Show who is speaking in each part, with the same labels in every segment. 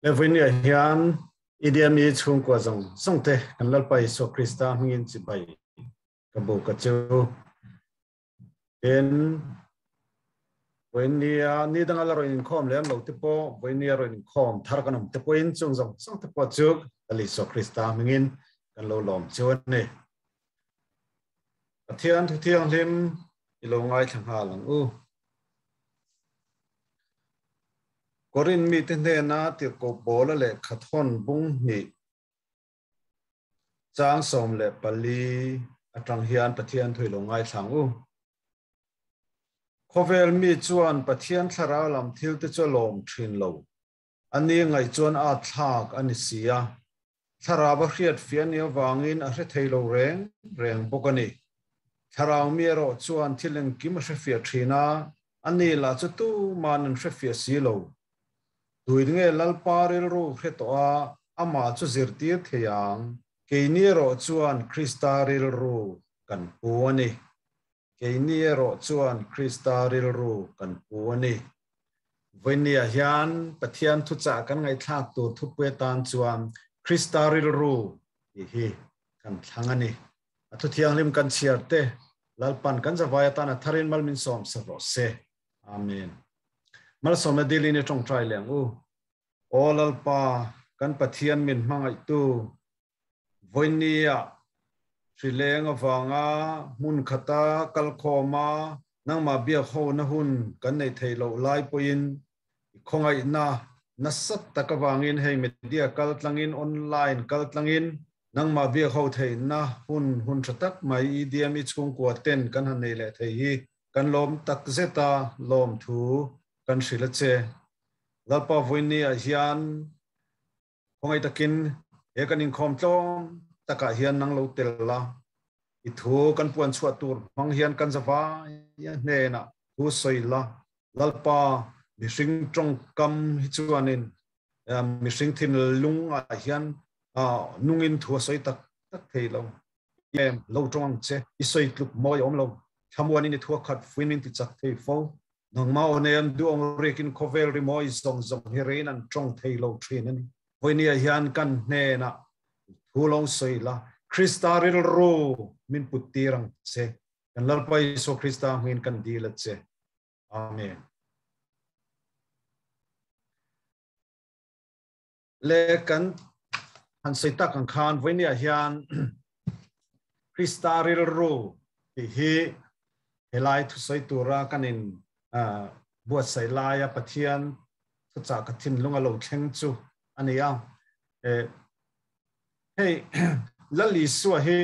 Speaker 1: Le vawinia hian India mi chhungkua zawng zawng te kan Lalpa Isua Krista hmingin chibai ka bu ka chu. Tin, vawinia ni danga la rawn inkhawm lem lo te pawh vawinia rawn inkhawm thar kan awm te pawhin chung zawng zawng te pawh chu Lal Isua Krista hmingin kan lo lawm chu a ni. Pathian thu thianghlim i lo ngaithla nghal ang u. Korin mite hnena tirhkoh Paula lehkha thawn bung hnih chang 14 atang hian Pathian thu i lo ngaithla ang u. Khawvel mi chuan Pathian thlarau lam thil te chu a lawm thin lo. A ni ngaih chuan a thlak a ni si a. Thlarau a hriat fiah ni avangin a hre thei lo reng reng bawk a ni. Thlarau mi erawh chuan thil engkim a hre fiah thin a, a ni lah chu tuman an hre fiah si lo. Tuin nge Lalpa rilru hre tawh a, amah chu zirtir thei ang? Keini erawh chuan Krista rilru kan pu a ni. Keini erawh chuan Krista rilru kan pu a ni. Vawinia hian Pathian thuchah kan ngaihthlak tur thupui atan chuan Krista rilru tih hi kan thlang a ni. A thuthianghlim kan chhiar te Lalpan kan zavai atan a tharin mal min sawm sak rawh se. Amen. Malsawmna dilin i tawngtai leh ang u. Aw Lalpa, kan Pathian min hmangaihtu, Vawinia hrileng avanga hmun khata kalkhawma nangmah biak hona hun kan neih theih loh lai pawhin i khawngaihna nasat tak avangin hei media kaltlangin, online kaltlangin nangmah biak ho theihna hun hun tha tak mai EDM i chhungkua ten kan han nei leh thei hi kan lawm tak zet a, lawmthu kan hrilh a che. Lalpa Vawinia hian Khawngaih takin he kan inkhawm tlawm takah hian nang lo tel la, i thu kan puan chhuah tur hmang hian kan zavai a hnenah thu sawi la, Lalpa mihring tawngkam hi chuanin mihring thinlungah hian nungin thu a sawi tak tak thei lo. Em lo tawng ang che, i sawi tluk mawi a awm lo, thlamuanin i thu a khat fuin min ti chak thei fo. Nangmah aw nei an duh ang rikin khawvel rimawi zawng zawng hi rein an tawng thei lo thin a ni. Vawinia hian kan hnenah thu lo sawi la, Krista rilru min put tir ang che. Kan Lalpa Isua Krista hmingin kan dil a che. Amen. Le kan han sawi tak ang khan vawinia hian Krista rilru tih hi helai thusawi tura kan in buatsaih laia Pathian thuchah ka thinlung a lo thleng chu a ni a. Hei Lal Isua hi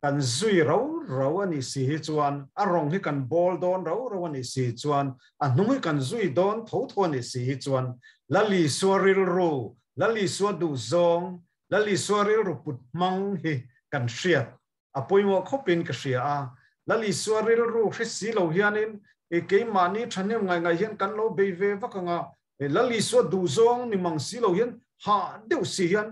Speaker 1: kan zui rau rau a nih si hi chuan, a rawng hi kan bawl dawn rau rau a nih si chuan, a hnung hi kan zui dawn tho tho a nih si hi chuan, Lal Isua rilru, Lal Isua duhzawng, Lal Isua rilru put hmang hi kan hriat a pawimawh khawpin ka hria a. Lal Isua rilru hre si lo hianin keimahni thahnem ngaih ngaih hian kan lo bei ve vak ang a, Lal Isua duhzawng ni mang si lo hian hah deuh si hian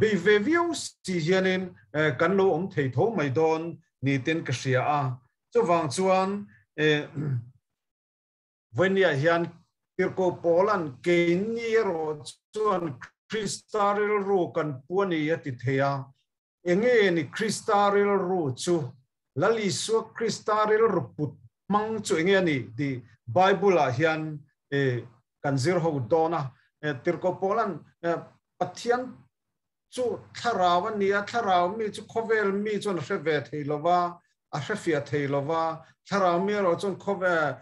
Speaker 1: bei ve viau si hianin kan lo awm thei tho mai dawn ni ten ka hria a. Chuvang chuan vawinia hian Tirhkoh Paula'n keini erawh chuan Krista rilru kan pu a ni a ti thei a. Enge ni Krista rilru chu? Lal Isua Krista rilru put hmang chu enge a ni tih Bible-ah hian kan zir ho dawn a. Tirhkoh Paula'n Pathian chu thlarau a ni a, thlarau mi chu khawvel mi chuan a hre ve thei lo va, a hre fiah thei lo va, thlarau mi erawh chuan khawvel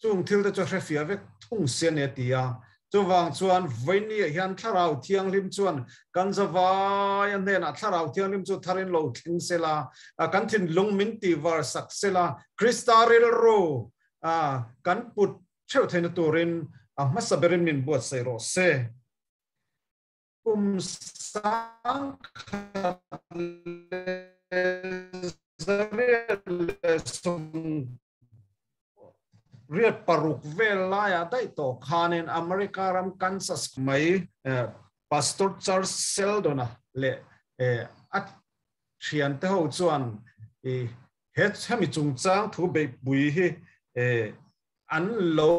Speaker 1: Chung thil te chu a hrefiah vek thung si a ni a ti a. Chuvang chuan vawinia hian Thlarau Thianghlim chuan kan zavai a hnenah Thlarau Thianghlim chu tharin lo thleng sela, kan thinlung min tihvar sak sela, Krista rilru kan put theuh theihna turin a hmasa berin min buatsaih rawh se. Kum 1000 leh zariat leh 86 vel laiah daih tawh khanin America ram Kansas mai Pastor Charles Sheldon-a leh a thiante ho chuan he hemi chungchang thu beihpui hi an lo.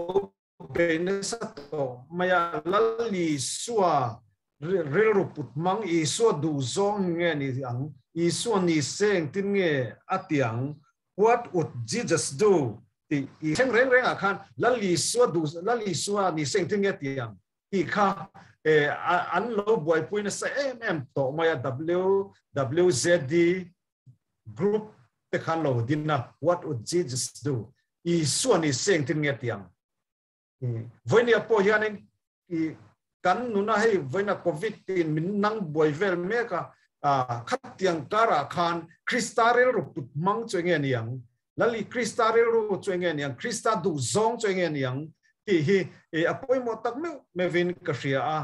Speaker 1: bei nasa tawh mai a, Lal Isua rilru put hmang, Isua duhzawng nge ni ang, Isua ni se engtin nge a ti ang, What would Jesus do? tih i thleng reng reng ah khan Lal Isua duh, Lal Isua ni se engtin nge a ti ang tih kha an lo buaipui nasa em em tawh mai a, WWJD group te khan lo din a, What would Jesus do? Isua ni se engtin nge a ti ang? Vawinia pawh hianin i kan nuna hei vawiina Covid in min nang buai vel mek a, khatiang karah khan Krista rilru put hmang chu enge ni ang? Lali Krista rilru chu enge ni ang? Krista duhzawng chu enge ni ang? tih hi a pawimawh tak meuh meuhin ka hria a.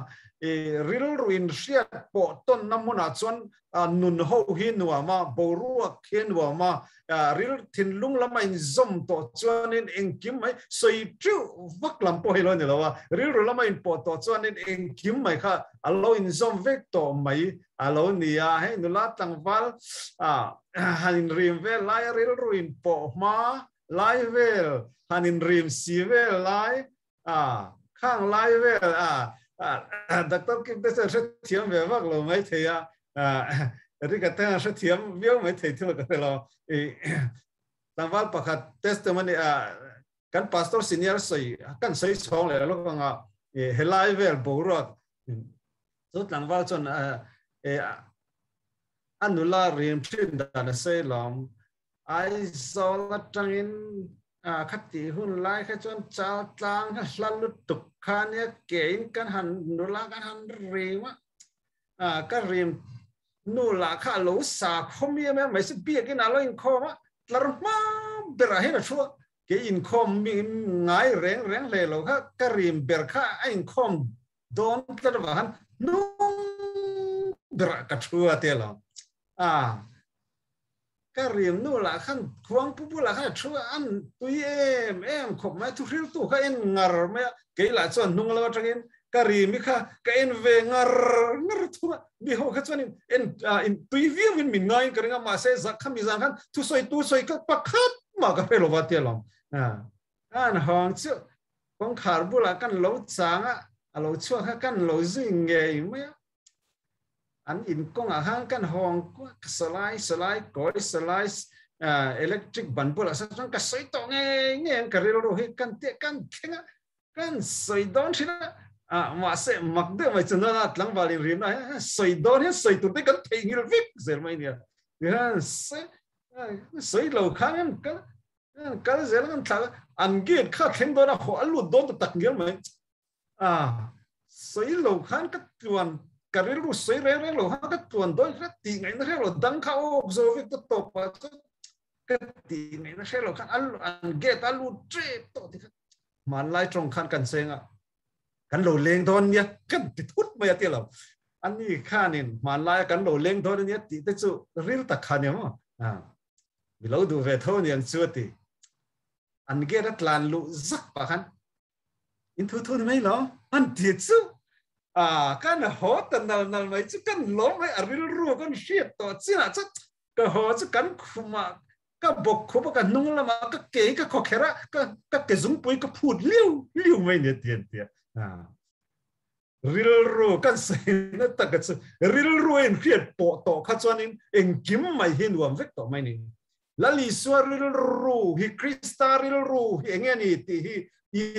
Speaker 1: Rilru in hriat pawh tawnna hmunah chuan nun ho hi nuam a, boruak hi a nuam a, ril thinlung lama inzawm tawh chuanin engkim mai sawi teuh vak lam pawh hi lo ni lo a, rilru lama inpawh tawh chuanin engkim mai kha a lo inzawm vek tawh mai a lo ni a. Hei nula tlangval han inrim vel lai a rilru inpawh hma lai vel, han inrim si vel lai A, khang lai vel a, Doctor Kim te chuan hrethiam ve vak lo mai thei a, Rika te hian hrethiam viau mai thei thil ka hre lo. I tlangval pakhat testimony a, kan pastor senior sawi, kan sawi chhawng leh lawk anga helai vel boruak chu tlangval chuan a nula rim thin dan a sawi lawm. Aizawl atangin khatih hun lai kha chuan chal tlang kha hla lutuk kha nia kein kan han nula kan han rim a, ka rim nu lah kha a lo sa khawm em em mai se biakin a lo inkhawm a, tlar hma berah hian a thu a, kei inkhawm mi ngai reng reng hle lo kha ka rim ber kha a inkhawm dawn tlat avang khan hnung berah ka thu a tia lo. Ka rim nu lah khan khuangpu bulah khan a thu a, an tui em em khawp mai a, thuhriltu kha en ngar mai a, kei lah chuan hnung lo atangin ka rim hi kha ka en ve ngar ngar thung a, mi ho kha chuan en in tui viau in min ngaiin ka ring a, mahse kha mi zan khan thusawi tu sawi kha pakhat mah ka hre lo va tia lawm. Kan hawng chu kawngkhar bulah kan lo chang a, a lo chhuak kha kan lo zui ngei mai a. An in kawngah khan kan hawng kuak salai salai kawi salai electric ban bulah saw chuan ka sawi tawh ngei ngei ang ka rilru hi kan tih kan thleng a kan sawi dawn thin a mahse mak deuh mai chu nana tlangval in rimna hian sawi dawn hian sawi tur te kan theihnghilh vek zel mai nia tihian sawi lo khan kan kal zel kan thlak a an gate kha thleng dawn a haw a lut dawn ta tak ngial mai. A, sawi lo khan ka tluan, ka rilru sawi reng reng lo khan ka tluan dawn hret tih ngaihna hre lo, dang kha awk zo vek ta tawp ah chuan ka tih ngaihna hre lo khan an gate a lut tep tawh ti kha hmanlai tawng khan kan cheng a, kan lo leng dawn nia kan ti thut mai a ti lo. Ani khanin hmanlai a kan lo leng dawn ania tih te chu ril tak kha nia maw? A, mi lo duh ve tho aniang chu a ti. An gate a tlan luh zak pah khan In thu thu ni mai lo an ti chu a kan haw ta nal nal mai chu kan lawm mai a rilru kan hriat tawh chinah chuan ka haw chu kan khumah ka bawk khup a ka hnung lamah ka ke hi ka khawkherh a ka ka ke zungpui ka phut liu liu mai ni a ti an ti a rilru kan sawi na taka chu rilru a inhriat pawh tawh kha chuanin engkim mai hi nuam vek tawh mai ni. Lal Isua rilru hi Krista rilru hi enge ni tih hi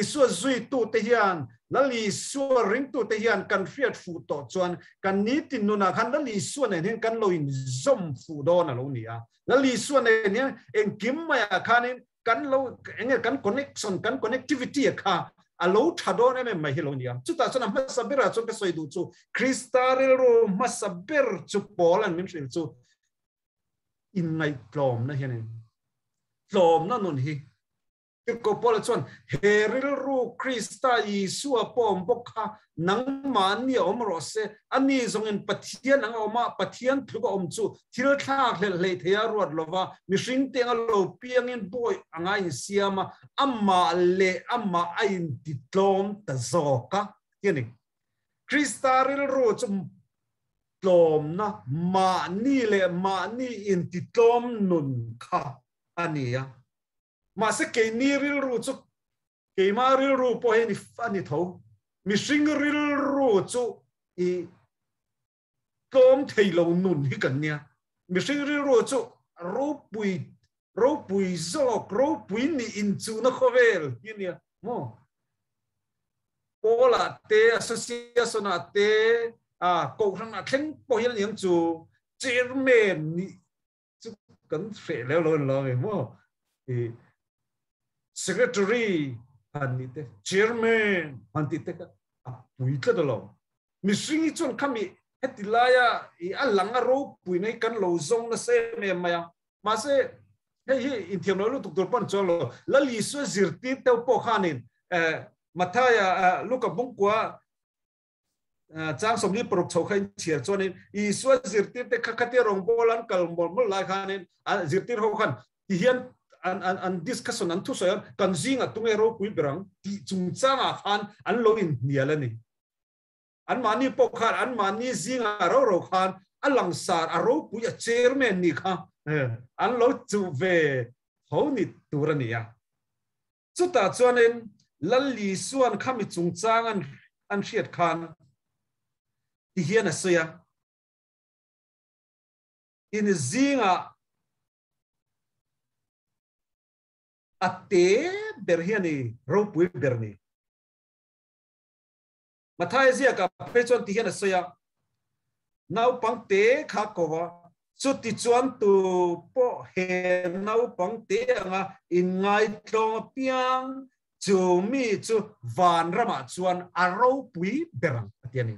Speaker 1: Isua zuitute hian Lal Isua ringtute hian kan hriat fuh tawh chuan kan nitin nunah khan Lal Isua nen hian kan lo inzawm fuh dawn a lo ni a. Lal Isua nen hian engkim maiah khanin kan lo enge kan connection kan connectivity a kha a lo tha dawn em em mai hi lo ni a. Chutah chuan a hmasa berah chuan ka sawi duh chu Krista rilru hmasa ber chu Paul an min hrilh chu inngaihtlawmna hianin tlawmna nun hi Tirhkoh Paula chuan he rilru Krista Isua pawm bawk kha nangmahni a awm rawh se, ani zawngin Pathian ang a awm a, Pathian tluk a awm chu thil thlak hlelh hlei thei a ruat lova, mihring te anga lo piangin bawi anga insiam a, amah leh amah a intitlawm ta zawk a ti a ni. Krista rilru chu tlawmna mahni leh mahni intitlawm nun kha a ni a. Mahse keini rilru chu Keima rilru pawh hi a ni tho. Mihring rilru chu i tlawm thei lo nun hi kan nia. Mihring rilru chu ropui ropui zawk ropui ni inchuhna khawvel hi a nia maw? Pawl-ah te, association-ah te, kohhranah thleng pawh hian a ni ang chu chairman nih chu kan hreh leu lo lo nge maw i secretary han ni te chairman han ti te ka a pui tlat lo mihring hi chuan khami heti laia i a lang a ropui nei kan lo zawng nasa em em mai a mahse hei hi inthiam lo lutuk tur pawn chuang lo Lal Isua zirtir teuh pawh khanin Mathaia Luka bungkua chang 46 chho kha in chhiar chuanin Isua zirtirte kha khatia rawngbawl an kal mawlh mawlh lai khanin a zirtir ho khan ti hian an an an discussion an thusawi a kan zingah tunge ropui ber ang tih chungchangah khan an lo inhnial a ni. Anmahni pawh khan anmahni zingah ro ro khan a langsar a ropui a chairman ni kha an lo chuh ve tho ni tur a ni a. Chutah chuanin Lal Isua'n khami chungchang an hriat khan ti hian a sawi a, In zingah a te ber hi a ni, ropui ber ni. Mathaia ziakah phei chuan ti hian a sawi a, Naupang te kha ko va, chuti chuan tu pawh he naupang te anga inngaitlawng apiang chu mi chu van ramah chuan a ropui ber ang a ti a ni.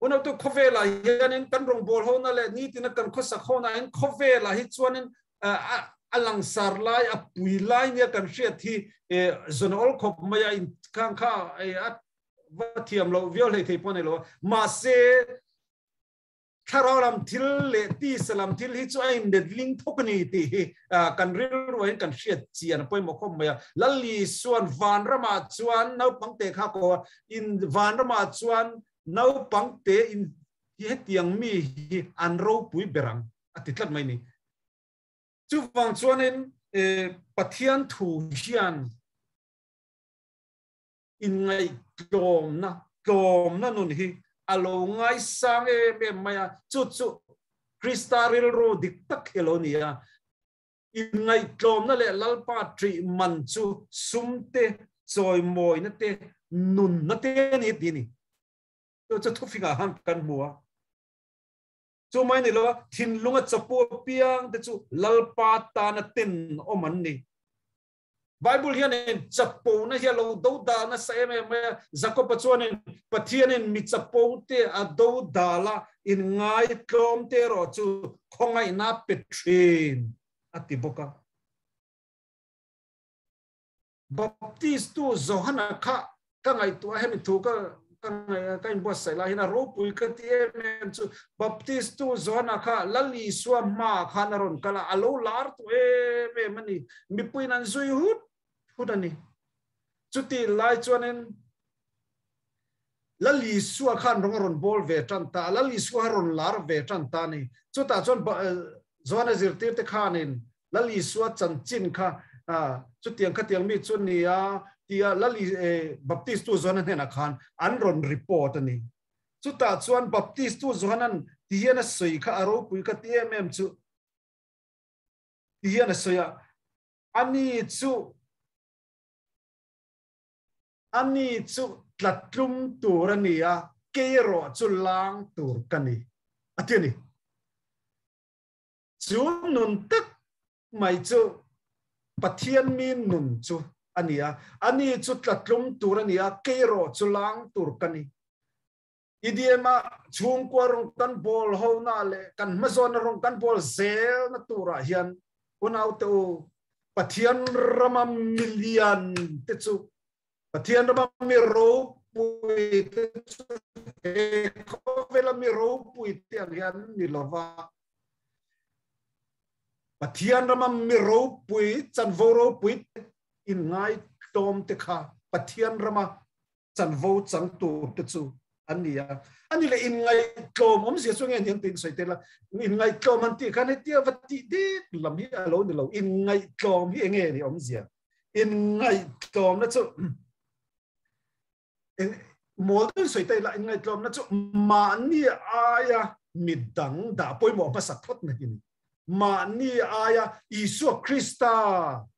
Speaker 1: Unautu khawvelah hianin kan rawngbâwl hona leh nitina kan khawsak honahin khawvelah hi chuanin a langsar lai, a pui lai nia kan hriat hi zawn awl khawp mai a, inkhang kha a va thiam loh viau hlei thei pawh a ni lo a. Mahse, thlarau lam thil leh tisa lam thil hi chu a inletling thawk a ni tih hi kan rilruain kan hriat chian a pawimawh khawp mai a. Lal Isua'n vanramah chuan naupang te kha ko a, in vanramah chuan Naupang te in hi hetiang mi hi an ropui ber ang a ti tlat mai ni. Chuvang chuanin Pathian thu hian inngaihtlawmna, tlawmna nun hi a lo ngaisang em em mai a, chu chu Krista rilru dik tak hi a lo ni a. Inngaihtlawmna leh Lalpa ṭih man chu sum te, chawimawina te, nunna te a ni tih a ni. Chu chu thufingah khan kan hmu a. Chu mai ni lo a, thinlunga chapu apiang te chu Lalpa tana tenawm an ni. Bible hianin chapona hi a lo do dal nasa em em mai a. Jakob-a chuanin Pathianin mi chapo te a do dal a, inngaitlawm te erawh chu khawngaihna a pe thin a ti bawk a. Baptistu Johana kha ka ngaihtuah hemi thu ka ka ka inbuatsaih lai hian a ropui ka ti em em chu Baptistu Johana kha Lal Isua hmaah khan a rawn kal a, a lo lar tawh em em a ni. Mipuiin an zui hut hut a ni. Chuti lai chuanin Lal Isua khan rawng a rawn bawl ve tan ta a, Lal Isua a rawn lar ve tan ta a ni. Chutah chuan Johana zirtirte khanin Lal Isua chanchin kha chutiang khatiang mi chu ni a tia Lal Baptistu Johana hnenah khan an rawn report a ni. Chutah chuan Baptistu Johana'n ti hian a sawi kha a ropui ka ti em em chu ti hian a sawi a, ani chu ani chu tlatlum tur a ni a, kei erawh chu lang tur ka ni a ti a ni. Chu nun tak mai chu Pathian mi nun chu a ni a, ani chu tlatlum tur a ni a, kei erawh chu lang tur ka ni. EDM-a chhungkua rawng kan bawl hona leh kan hmazawnna rawng kan bawl zelna turah hian unaute u, Pathian rama milian te chu, Pathian rama mi ropui te chu he khawvela mi ropui te ang hian ni lova, Pathian rama mi ropui, chanvo ropui te inngaihtlawm te kha Pathian rama chanvo chang tur te chu an ni a. Ani leh inngaihtlawm awmzia chu nge ni ang tiin sawi tel a, inngaihtlawm an tih khan hetia va tih dik lam hi a lo ni lo, inngaihtlawm hi enge ni awmzia? Inngaihtlawmna chu mawl deuhin sawi ta ila, inngaihtlawmna chu mahni aia midang dah pawimawh hmasak phawtna hi a ni. Mahni aia Isua Krista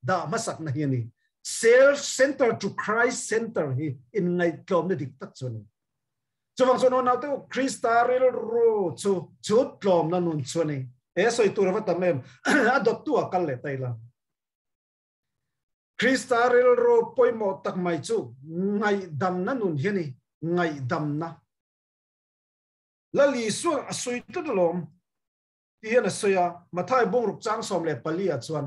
Speaker 1: dah hmasakna hi a ni. Self center to Christ center hi inngaihtlawmna dik tak chu a ni. Chuvang chuan aw naute u, Krista rilru chu chu tlawmna nun chu a ni. He sawi tur a va tam em? A dawttu ah kal leh ta ila. Krista rilru pawimawh tak mai chu ngaihdamna nun hi a ni, ngaihdamna. Lal Isua a sawi tlat alawm ti hian a sawi a, Mathai bungruk chang 14 ah chuan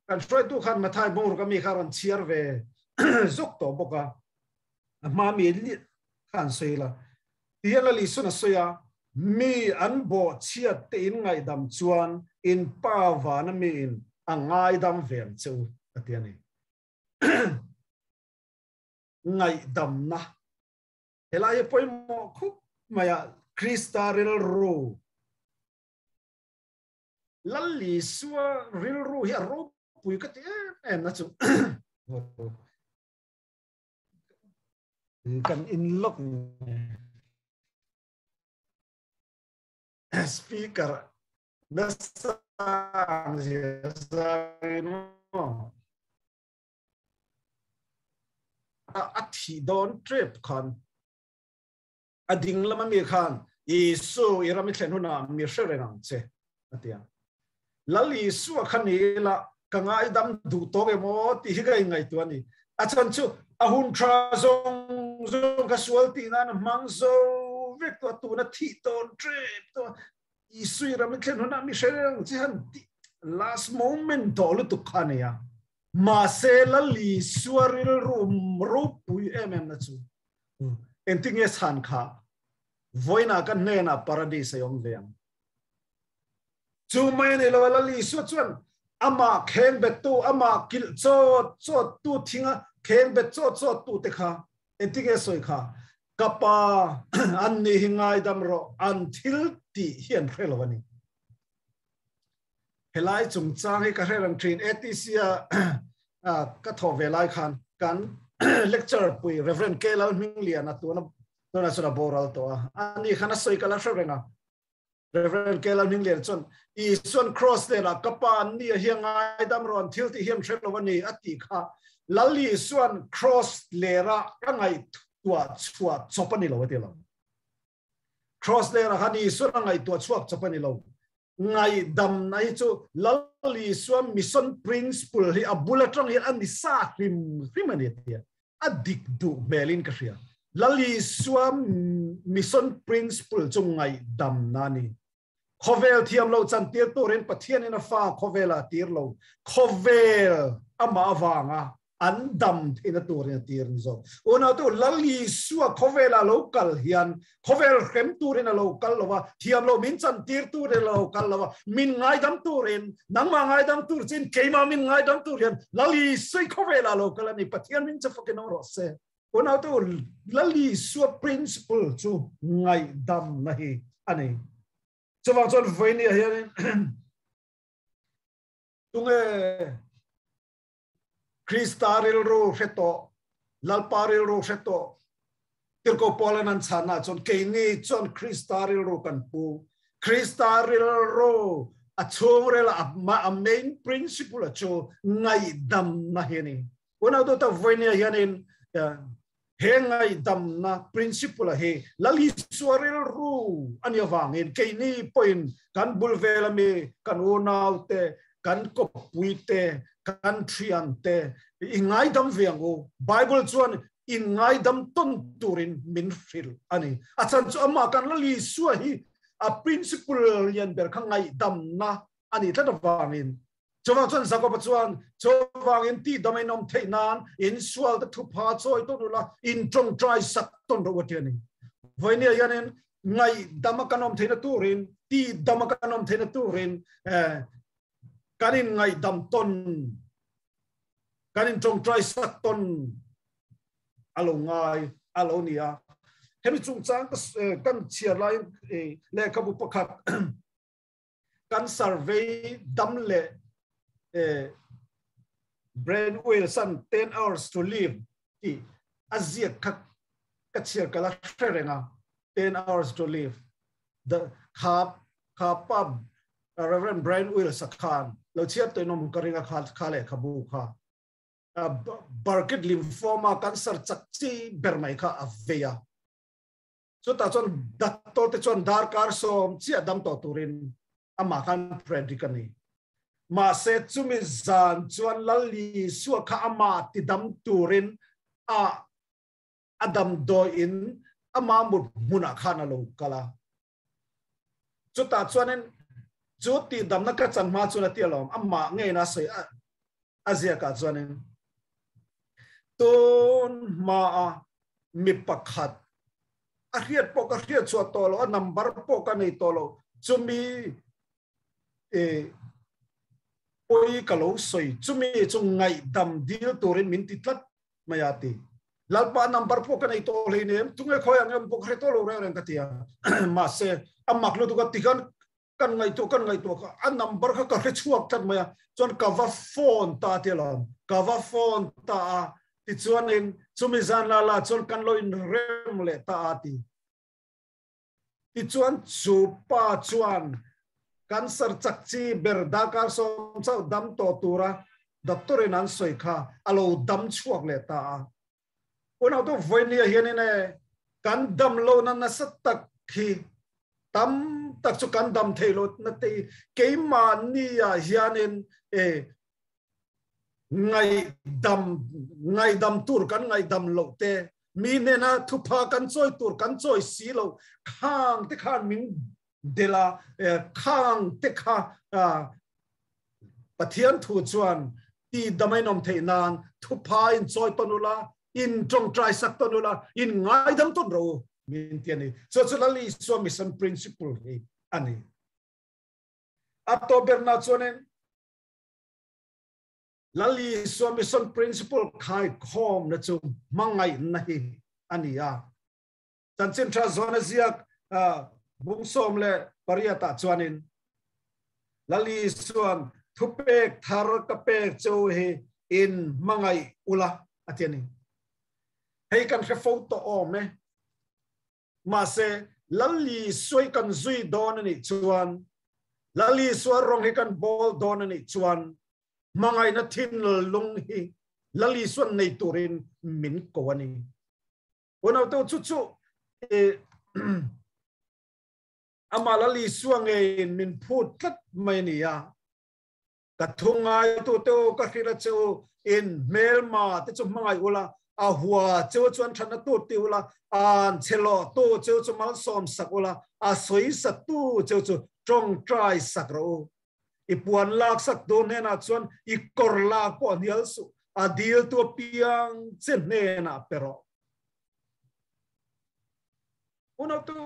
Speaker 1: kan hruaitu khan Mathai bungruk ami kha a rawn chhiar ve zuk tawh bawk a, a hma mi kha an sawi la. Ti hian Lal Isuan a sawi a, Mi an bawhchhiat te in ngaihdam chuan in Pa vana miin a ngaidam ve ang che u, a ti a ni. Ngaihdamna. Helai hi pawimawh khup mai a, Krista rilru, Lal Isua rilru hi a ropui ka ti em em na chu. Kan in lawk Speaker nasa ang zia zangin maw a thi dawn trep khan a ding lama mi khan Isu i ram i thlen hunah mi hre reng ang che a ti a. Lal Isua kha ni ila ka ngaidam duh tawk em aw tih hi ka inngaihtuah a ni. A chhan chu a hun tha zawng zawng kha sual tih nan a hmang zo vek tawh a, tuna thih tawn tep tawh a, Isui ram i thlen hunah mi hre reng che han tih last moment tawh lutuk kha a nei a. Mahse Lal Isua rilru ropui em em na chu engtinge chhan kha vawiinah ka hnenah paradis a awm ve ang. Chu mai a ni lo a, Lal Isua chuan amah kheng bettu, amah kilh chawt chawt tu thinga kheng bet chawt chawt tu te kha engtinge sawi kha, Ka pa, an ni hi ngaidam rawh, an thil tih hi an hre lo a ni. Helai chungchang hi ka hre reng thin, ATC a ka thawh ve lai khan kan lecturer pui Reverend K Lalhmingliana tuna tunah chuan a boral tawh a, ani khan a sawi ka la hre reng a. Reverend K. Lalhminglian chuan Isuan cross hnenah ka pa an ni a hi a ngaidam rawn thil tih hi an hre lo a ni a tih kha Lal Isuan cross lera ka ngaihtuah chhuah chawp a ni lo a ti lo. Cross lera khan Isuan a ngaihtuah chhuak chawp a ni lo. Ngaihdamna hi chu Lal Isua mission principle hi a bul atang hian a ni sa hrim hrim a ni a ti a. A dik duh hmelin ka hria. Lal Isua mission principle chu ngaihdamna a ni. Khawvel thiam lo chantir turin Pathianin a fa khawvelah a tir lo. Khawvel amah avanga an dam theihna turin a tir ni zawk. Unaute u, Lal Isua khawvelah a lo kal hian khawvel hrem turin a lo kal lo a, thiam lo min chantir turin a lo kal lo a, min ngaidam turin, nangmah ngaidam tur chin keimah min ngaidam tur hian Lal Isua khawvelah a lo kal a ni. Pathian min che fakin awm rawh se. Unaute u, Lal Isua principle chu ngaihdamna hi a ni. Chuvang chuan vawinia hianin tunge Krista rilru hre tawh, Lalpa rilru hre tawh, Tirhkoh Paulan an chhanah chuan keini chuan Krista rilru kan pu. Krista rilru a chhungril a main principle a chu ngaihdamna hi a ni. Unau duhtak vawinia hianin he ngaihdamna principle a hi Lal Isua rilru a nih avangin keini pawhin kan bul vel ami kan unaute, kan kawppuite, kan thiante i ngaidam ve ang u. Bible chuan in ngaidam tawn turin min hrilh a ni. A chhan chu amah kan Lal Isua hi a principle lian ber kha ngaihdamna a nih tlat avangin Chuvang chuan Jakoba chuan, Chuvangin tihdam in awm theih nan in sualte thupha chawi tawn ula, in tawngtai sak tawn rawh u a ti a ni. Vawinia hianin ngaihdama kan awm theihna turin, tihdama kan awm theihna turin kan in ngaihdam tawn, kan in tawngtai sak tawn a lo ngai a lo ni a. Hemi chungchang kan chhiar laiin lehkhabu pakhat kan survey dam leh eh, Brian Wilson 10 Hours to Live tih a ziak kha ka chhiar ka la hre reng a, 10 Hours to Live the kha kha pa Reverend Brian Wills a khan lo chhiar tawhin awm ka ring a kha kha lehkhabu kha Burkitt lymphoma cancer chak chi ber mai kha a vei a. Chutah chuan doctor te chuan darkar sawm chiah dam tawh turin amah khan predict a ni. Mahse chumi zan chuan Lal Isua kha amah tidam turin a a damdawiin amah mut hmunah khan a lo kal a. Chutah chuanin chu tihdamna ka chan hma chuan a ti alawm, amah ngeiin a sawi a a ziakah chuanin tun hmaa mi pakhat a hriat pawh ka hriat chhuah tawh lo, a number pawh ka nei tawh lo, chumi e pawi ka lo sawi, chumi chu ngaihdam dil turin min ti tlat mai a ti. Lalpa number pawh ka nei tawh hleinem, tunge khawi ang em pawh ka hre tawh lo reng reng ka ti a. Mahse a mak lutuk a tikhan kan ngaihtuah kan ngaihtuah kha a number kha ka hre chhuak tlat mai a, chuan ka va phone ta ti alawm, ka va phone ta a, tichuanin chumi zan la la chuan kan lo inrem leh ta a ti. Tichuan chu pa chuan cancer chak chi ber darkar sawm chauh dam tawh tura doctor in an sawi kha a lo dam chhuak leh ta a. Unau tu vawinia hianin e kan dam lohna nasa tak hi tam tak chu kan dam thei lo na te keimahni ah hianin e ngaihdam ngaihdam tur kan ngaihdam loh te mi hnena thupha kan chawi tur kan chawi si lo khang te khan min dela khang te kha Pathian thu chuan ti damain awm theih nan thupha in chawi tawn ula, in tawngtai sak tawn ula, in ngaidam tawn rawh u min ti a ni. Chu chu Lal Isua mission principle hi a ni. A tawp berna chuanin Lal Isua mission principle khai khawmna chu hmangaihna hi a ni a. Chanchin tha zawn a ziak bung 18 ah chuanin Lal Isuan thupek thar ka pek cheu hi in hmangaih ula a ti a ni. Hei kan hre fo tawh awm e. Mahse Lal Isua hi kan zui dawn a nih chuan, Lal Isua rawng hi kan bawl dawn a nih chuan hmangaihna thinlung hi Lal Isuan nei turin min ko a ni. Unau chu chu amah Lal Isua ngeiin min phut tlat mai a ni a. Ka thu ngaitu te u, ka hrilh a che u, in hmelma te chu hmangaih ula, a hua cheu chuan thatna tur ti ula, an chhe lawh tu cheu chu malsawm sak ula, a sawi sak tu cheu chu tawngtai sak rawh u. I puan lak sak tu hnenah chuan i kawr lak pawh hnial suh, a dil tu apiang che hnenah pe rawh. Unautu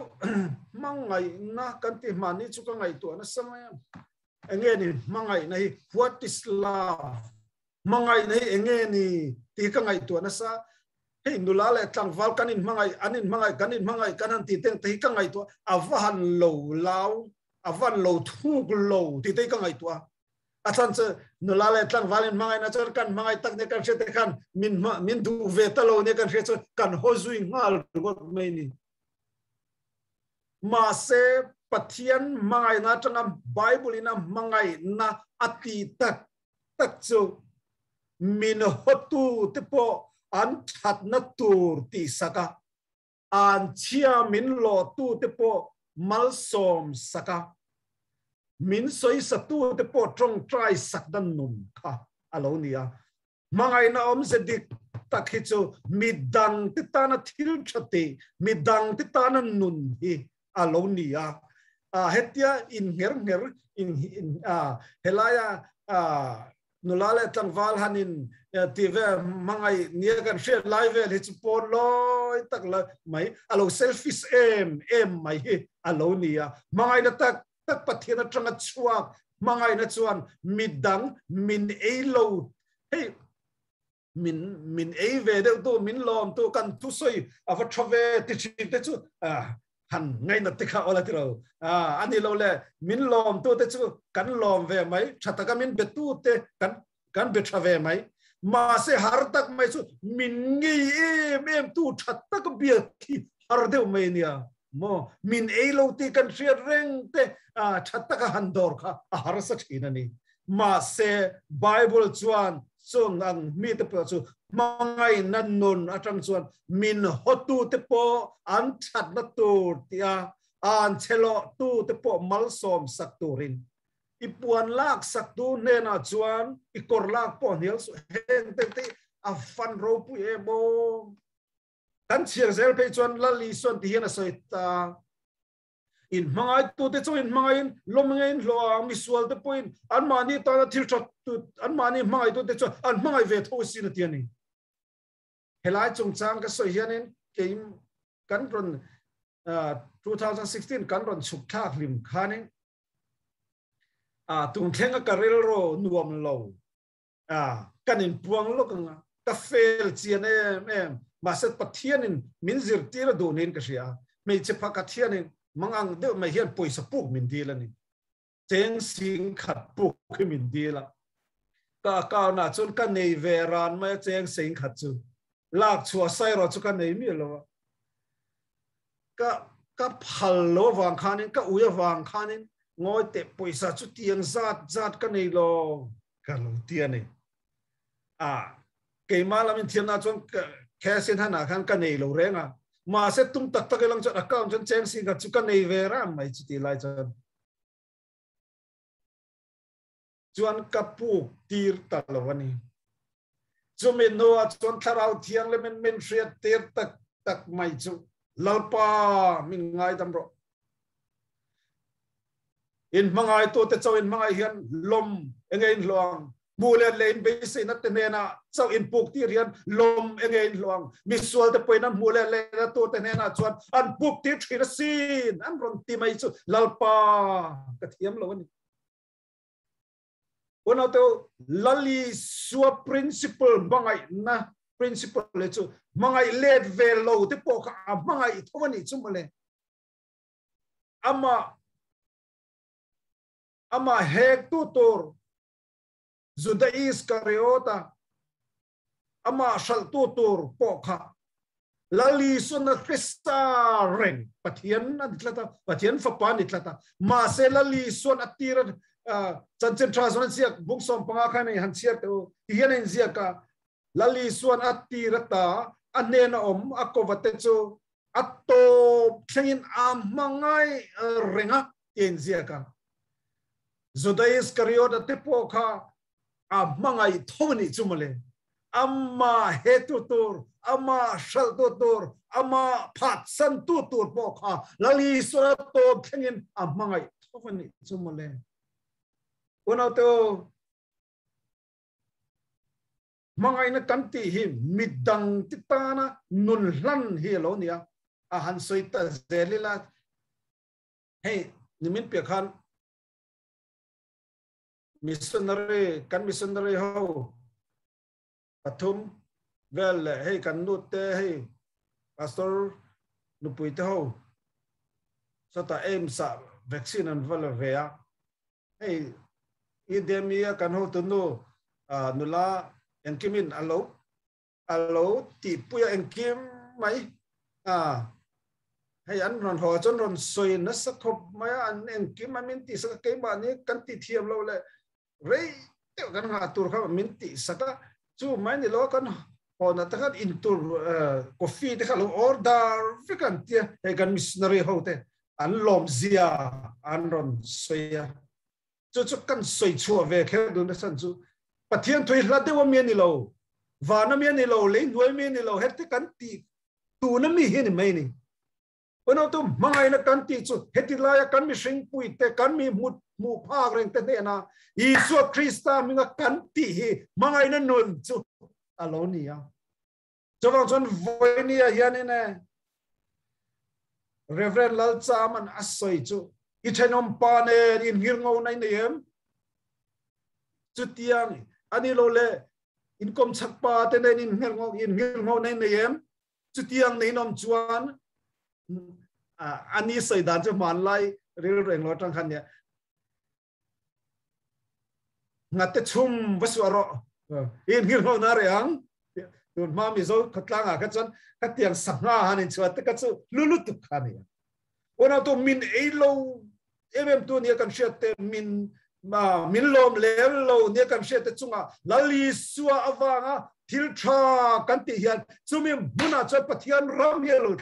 Speaker 1: hmangaihna kan ti hmani chu ka ngaihtuah nasa mai a. Enge ni hmangaihna hi? What is love? Hmangaihna hi enge ni tih ka ngaihtuah nasa. Hei nula leh tlangval kan inhmangaih, an inhmangaih, kan inhmangaih kan han tih te hi ka ngaihtuah a va han lo lau, a va han lo thuk lo tih te hi ka ngaihtuah a. A chhan chu nula leh tlangval inhmangaihna chuan kan hmangaih tak nia kan hriat te khan min min duh ve ta lo nia kan hriat chuan kan haw zui nghal ringawt mai ni. Mahse Pathian hmangaihna atanga Bible in a hmangaihna a ti tak tak chu min hawtu te pawh an thatna tur tih sak a, an chhia min lawhtu te pawh malsawm sak a, min sawisatu te pawh tawngtai sak dan nun kha a lo ni a. Hmangaihna awmze dik tak hi chu midang te tana thil tha tih, midang te tana nun hi a lo ni a. Hetia in ngher ngher in helaia nula leh tlangval han in ti vel hmangaih nia kan hriat lai vel hi chu pawn lawi tak la mai a lo selfish em em mai hi a lo ni a. Hmangaihna tak tak Pathian atanga chhuak hmangaihna chuan midang min ei lo hei min min ei ve deuh tu min lawm tu kan thusawi a va tha ve ti thin te chu han ngainat te kha awla tiro ani lo le min lawm tu te chu kan lawm ve mai tha taka min be tu te kan kan be tha ve mai. Mahse har tak mai chu min ngei em em tu that tak biak hi har deuh mai nia maw. Min ei lo tih kan hriat reng te tha taka han dawr kha a harsa thin a ni. Mahse Bible chuan chung ang mite pawh chu hmangaihna nun atang chuan min hawtute pawh an thatna tur tia an chhelawhtute pawh malsawm sak turin i puan lak sak tu hnenah chuan i kawr lak pawh hnial suh heng te te a fan ropui em aw. Kan chhiar zel phei chuan Lal Isuan ti hian a sawi ta. In hmangai tu te chu in hmangaiin lawm nge in hlawh ang, misual te pawhin anmahni tana thil that tu, anmahni hmangai tu te chuan an hmangai ve tho asin a ti a ni. Helai chungchang ka sawi hianin kei kan rawn 2016 kan rawn chhuk thlak hlim khanin tun thlenga ka rilru nuam lo kan in puang lawk anga ka fel chian em em mahse Pathianin min zirtir a duh niin ka hria hmeichhe phakhat hianin mangang deuh mai hian pawisa puk min dil a ni cheng sing khat puk hi min dil a ka account ah chuan ka nei ve ran mai a cheng sing khat chu lak chhuah sai erawh chu ka nei miah lo a ka ka phal lo avang khanin ka ui avang khanin ngawi teh pawisa chu tiang zat zat ka nei lo ka lo ti a ni. A keimah lam inthiamna chuan cash in hanah khan ka nei lo reng a, mahse tum tak tak ilang chuan account chuan cheng sing khat chu ka nei ve ran mai chuti lai chuan. Chuan ka puk tir ta lo a ni. Chumi hnuah chuan Thlarau Thianghlimin min hriat tir tak tak mai chu Lalpa min ngaidam rawh. In hmangaitute chauh in hmangaih hian lawm enge in hlawh ang? Hmuh let leh in beiseina te hnenah chauh in puk tir hian lawm enge in hlawh ang? Misual te pawhin an hmuh let lehna turte hnenah chuan an puk tir thin asin an rawn ti mai chu Lalpa ka thiam lo a ni. Unaute Lal Isua principle hmangaihna principle le chu hmangaih let ve lo te pawh kha a hmangaih tho a nih chu mawle. Amah amah hek tu tur Juda Iskariota amah hralh tu tur pawh kha Lal Isua na Krista reng Pathian a ni tlat a, Pathian fapa a ni tlat a. Mahse Lal Isuan a tir a chanchin tha zawn an ziak bung 15 khan han chhiar teh u ti hian a inziak a. Lal Isuan a tir ata a hnena awm a kova te chu a tawp thlengin a hmangai reng a ti a inziak a. Juda Iskariot-a te pawh kha a hmangaih tho a nih chu mawle. Amah hetu tur, amah hralhtu tur, amah phatsantu tur pawh kha Lal Isua tawp thlengin a hmangaih tho a nih chu mawle. Unaute u, Hmangaihna kan tih hi midang te tana nun hlan hi a lo ni a, a han sawi ta zel ila, hei nimin piah khan missionary kan missionary ho pathum vel leh hei kan nu te hei pastor nupui te ho sawtah AIMS ah vaccine an va la ve a. Hei i Demi-a kan hotu nu nula engkimin a lo a lo tihpui a engkim mai a hei an rawn haw chuan rawn sawi nasa khawp mai a an engkim a min tihsak a keimahni kan ti thiam lo leh rei deuh kan nghah tur kha min tihsak a chu mai ni lo kan haw na te khan intur coffee te kha lo order vek an tia hei kan missionary ho te an lawm zia an rawn sawi a chu chu kan sawi chhuah ve kher dun na chan chu Pathian thui hla deuh a mi a ni lo van a mi a ni lo lei hnuai mi a ni lo heti kan ti tuna mi hi ni mai ni Unau tu hmangaihna kan tih chu heti laia kan mihring puite kan mi hmu hmuh phak reng te hnena Isua Krista hminga kan tih hi hmangaihna nun chu a lo ni a. Chuvang chuan vawinia hianin e Reverend Lalchaman a sawi chu i thenawm pa nen in nghir ngo nai nei em? Chutiang ani lo le in kawm chak pa te nen in nghir ngo in nghir ngo nai nei em? Chutiang nei nawm chuan ani sawi dan chu hmanlai rilru englo atang khan nia ngate chhum va suah rawh. In ngir ho na re ang tun hma mi zo khawtlangah kha chuan khatiang sangha han in chhuah te kha chu lulu tuk kha ni ona to min ei lo em em tu nia kan hriat te min ma min lawm lem lo nia kan hriat te chunga Lal Isua awanga thil tha kan ti hian chumi hmunah chuan Pathian ram hi lo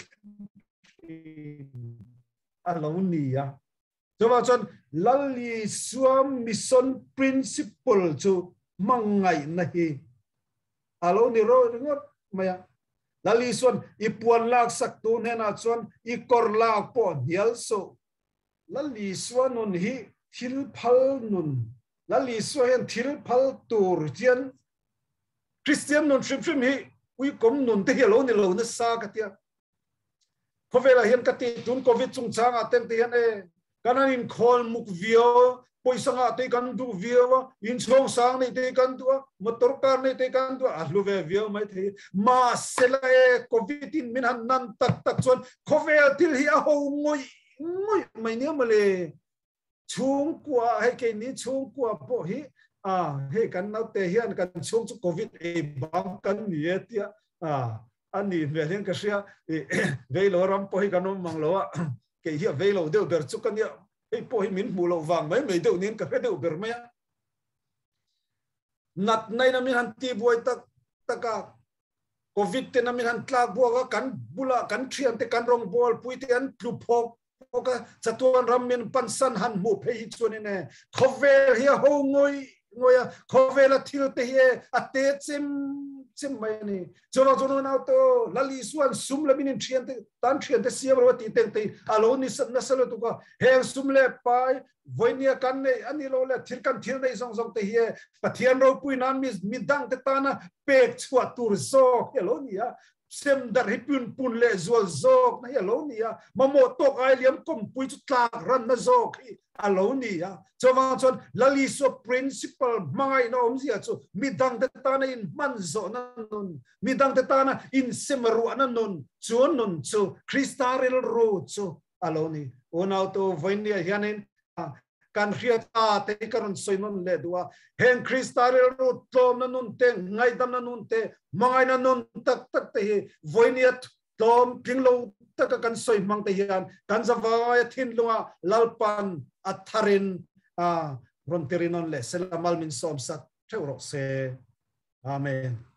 Speaker 1: a lo ni a Chuvang chuan Lal Isua mission principle chu hmangaihna hi a lo ni ro ringawt mai a. Lal Isua'n i puan laksak tu hnenah chuan i kawr lak pawh hnial suh. Lal Isua nun hi thil phal nun. Lal Isua hian thil phal tur hian Kristian nun hrim hrim hi uikawm nun te hi a lo ni lo nasa ka tia. Khawvelah hian ka ti tun covid chungchangah ten te hian e kan an inkhawl muk viau pawisa ngah te kan duh viau a inchhawng sang nei te kan duh a motor car nei te kan duh a a hlu ve viau mai thei mahsela e covid in min han nan tak tak chuan khawvel thil hi a ho ngawih ngawih mai nia mawle chhungkua hei keini chhungkua pawh hi a hei kan naute hian kan chhung chu covid ei bang kan ni e tia a ani hmel hian ka hria veilo ram pawh hi kan awm mang lo a kei hi a veilo deuh ber chu ka nia hei pawh hi min hmuh loh vang mai mai deuh niin ka hre deuh ber mai a nat nai na min han ti buai tak taka covid te na min han tlak buak a kan bula kan thian te kan rawng bawl pui te an tlu phawk phawk a chatuan ram min pansan han hmuh phei hi chuan in e khawvel hi a ho ngawih ngawih a khawvel a thil te hi e a te chem chem mai ani chuan chuan unau to Lal Isuan sum lamin in thian te tan thian te siam ro ti teng te alo ni sat nasa lutuk a heng sum le pai voinia kan nei ani lo le thil kan thil nei zawng zawng te hi e Pathian ropui nan mi midang te tana pek chhuah tur zawk hi alo ni a sem darh hi pun pun leh zual zawk na hi a lo ni a, mamawh tawk ai liam kawmpui chu tlak ranna zawk hi a lo ni a. Chuvang chuan Lal Isua principle hmangaihna awmzia chu midangte tana inhman zawhna nun, midangte tana insem ruahna nun, chu nun chu Krista rilru chu a lo ni. Unautu vawinia hianin kan hriat ta te hi ka rawn sawi nawn leh duh a, heng Krista rilru tlawmna nun te, ngaihdamna nun te, hmangaihna nun tak tak te hi vawinia tlawm tling lo taka kan sawi hmang te hian kan zavaia thinlunga Lalpan a tharin a rawn ti rinawn leh sela mal min sawm sak theuh rawh se. Amen.